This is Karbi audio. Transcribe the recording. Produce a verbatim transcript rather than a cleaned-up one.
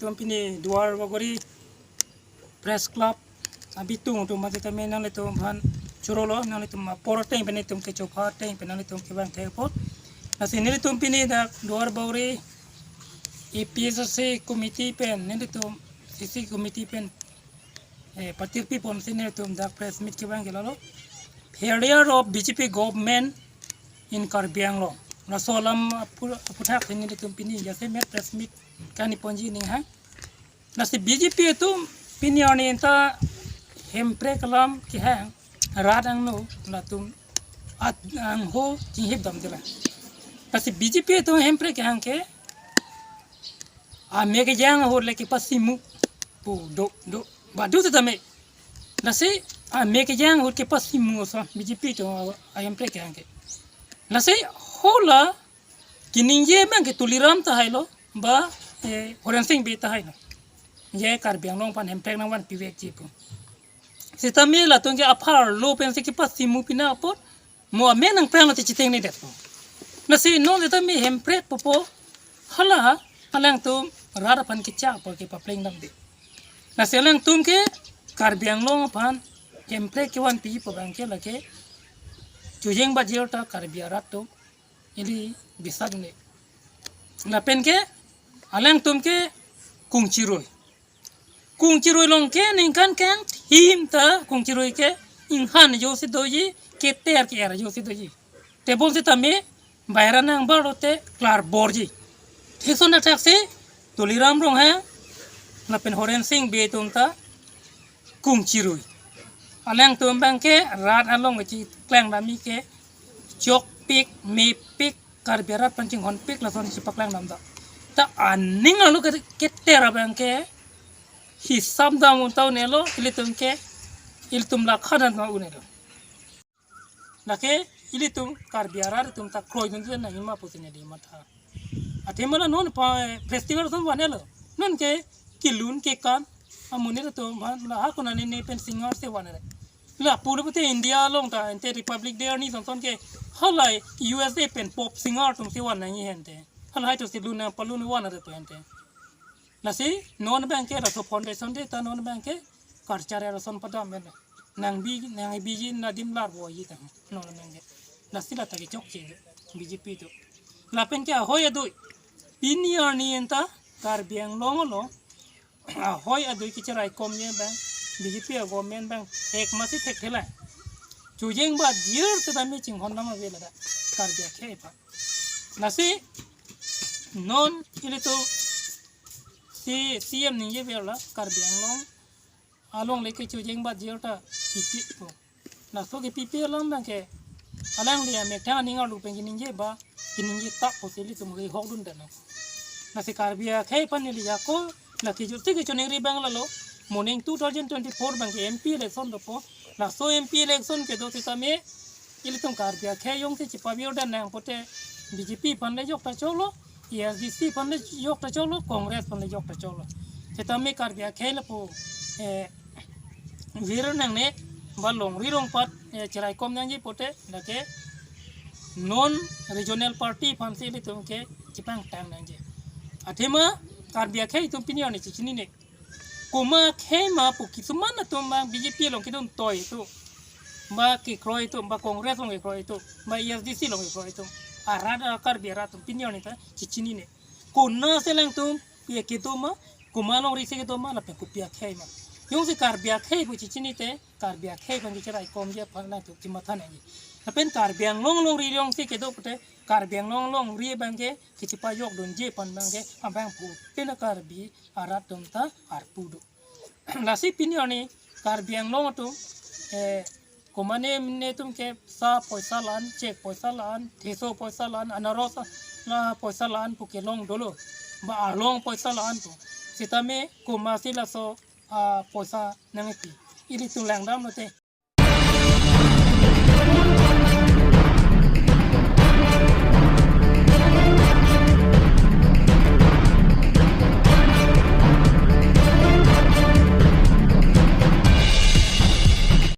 Tum pini Duar Bagori Press Club abitung atum mate tame nanglitum aphan chorolo, nanglitum apor ateng pen itum kecho apor ateng pen nanglitum kevang thekpo. Lasi nelitum pini dak Duar Bagori A P H L C committee pen, nelitum C C committee pen, eh, patirpi ponsi nelitum dak press meet kevang ke lalo. Failure of B J P government in Karbi Anglong. Laso alam apu-, aputhak si nelitum pini jasemet press meet kani ponji ning ha. Lasi B J P atum pini arni anta Hemprek alam kehang, rat angno latum at angho chinghip damdela. Lasi B J P atum Hemprek kehang ke ame kejang ahut le kepasimu pu do do badu tame. Lasi ame kejang ahut kepasimu ason B J P atum a-, a-Hemprek kehang ke. Lasi hala keningje abang ke Tuliram tahai lo, ba, eh, Horen Sing Bey tahai lo. Je Karbi Anglong aphan Hemprek nangvanpi vekji pu. Sitame latum ke apharlo pensi kepasimu pina apot, mo amen nangprang lo te chitengnedetpo. Lasi non sitame Hemprek pupo, hala, alangtum rat aphan kechak apot kepapleng damde. Lasi alangtum ke Karbi Anglong aphan Hemprek kevanpi pu abang ke lake Chojeng Bajir ta Karbi arat atum ili bisakne. Lapen ke alangtum ke kungchirui. Kungchirui along ke ningkan kangthim ta kungchirui ke inghan ajoksi doji, keter ke-er ajoksi doji. Tebon sitame baira nangbar lote klarborji. Thison athak si Tuliram Ronghang lapen Horen Sing Bey atum ta kungchirui. Alangtum abang ke rat along kechiklangdamji ke chokpik, mepik, Karbi arat aphan chinghonpik lason chipaklang damda. Ta aning arlo ke, keter abang ke hisap dam un ta un-elo, ilitum ke, ilitum lakha dam un-elo. Lake ilitum Karbi arat atum ta kroidun tu nangji ma pusi neli matha. Athema la non pa festival ason vanelo. Non ke kelun kekan amonit atum aphan la ha konane ne pen singer si vanre. La pulo pute India along ta ante Republic Day arni son son ke halahai U S A pen pop singer atum si van nangji hente. Halahai atum si lun nang palun vanre pu hente. Lasi non abang ke laso foundation day ta non abang ke karchar lason padam men. Nangbi, nang biji nadim larvoji ta non abang ke. Lasi la ta kechokche B J P atum. Lapen ke ahoi adui. Pini arni anta Karbi Anglong along ahoi adui kecheraikomji abang B J P a-government abang thek masi thekthelang. Chojeng Bajir sitame chinghon dam ave ladak Karbi akhei aphan. Lasi non ilitum si C M ningjeverlo Karbi Anglong along le ke Chojeng Bajir ta pipikpo. Laso kepipi alam abang ke alangli amethang aning arlo pen keningje ba keningje tap pusi ilitum ke hokdun dana. Lasi Karbi akhei aphan neli jako, la kejut si kechoningri abang lalo, moning two thousand twenty-four abang ke M P election dopo. Laso M P election kedo sitame ilitum Karbi akhei jongsi chipavir dam nang pote B J P aphan le jok ta cholo, A S D C aphan le jok ta cholo, Congress aphan le jok ta cholo. Sitame Karbi akhei lapu, eh, vir nangne ba longri longpat, eh, cheraikom nangji pote lake non regional party aphansi ilitum ke chepangtang nangji. Athema Karbi akhei atum pini arni chechinine. Komat akhei ma pu kisuman atum abang B J P along kedun toi atum, ba kekroi atum, ba Congress along kekroi atum, ba A S D C along kekroi atum, arat a-Karbi arat atum pini arni ta chechinine. Konatsi alangtum pia kedo ma, komat alongri si kedo ma, lapen kopi akhei ma. Jongsi Karbi akhei pu chechinine te, Karbi akhei aphan kecheraikomji aphan alangtum chimatha nangji. Lapen Karbi Anglong alongri jongsi kedo pote, Karbi Anglong alongri abang ke kechipajokdunji aphan abang ke abangphu pen a-Karbi arat atum ta arpu do. Lasi pini arni Karbi Anglong atum, eh, komatne netum ke sa poisa la-an, chek poisa la-an, theso poisa la-an, anaros la poisa la-an pu kelong dolo. Ba arlong poisa la-an pu. Sitame komatsi laso, ah, poisa nangpi. Ilitum langdam lote.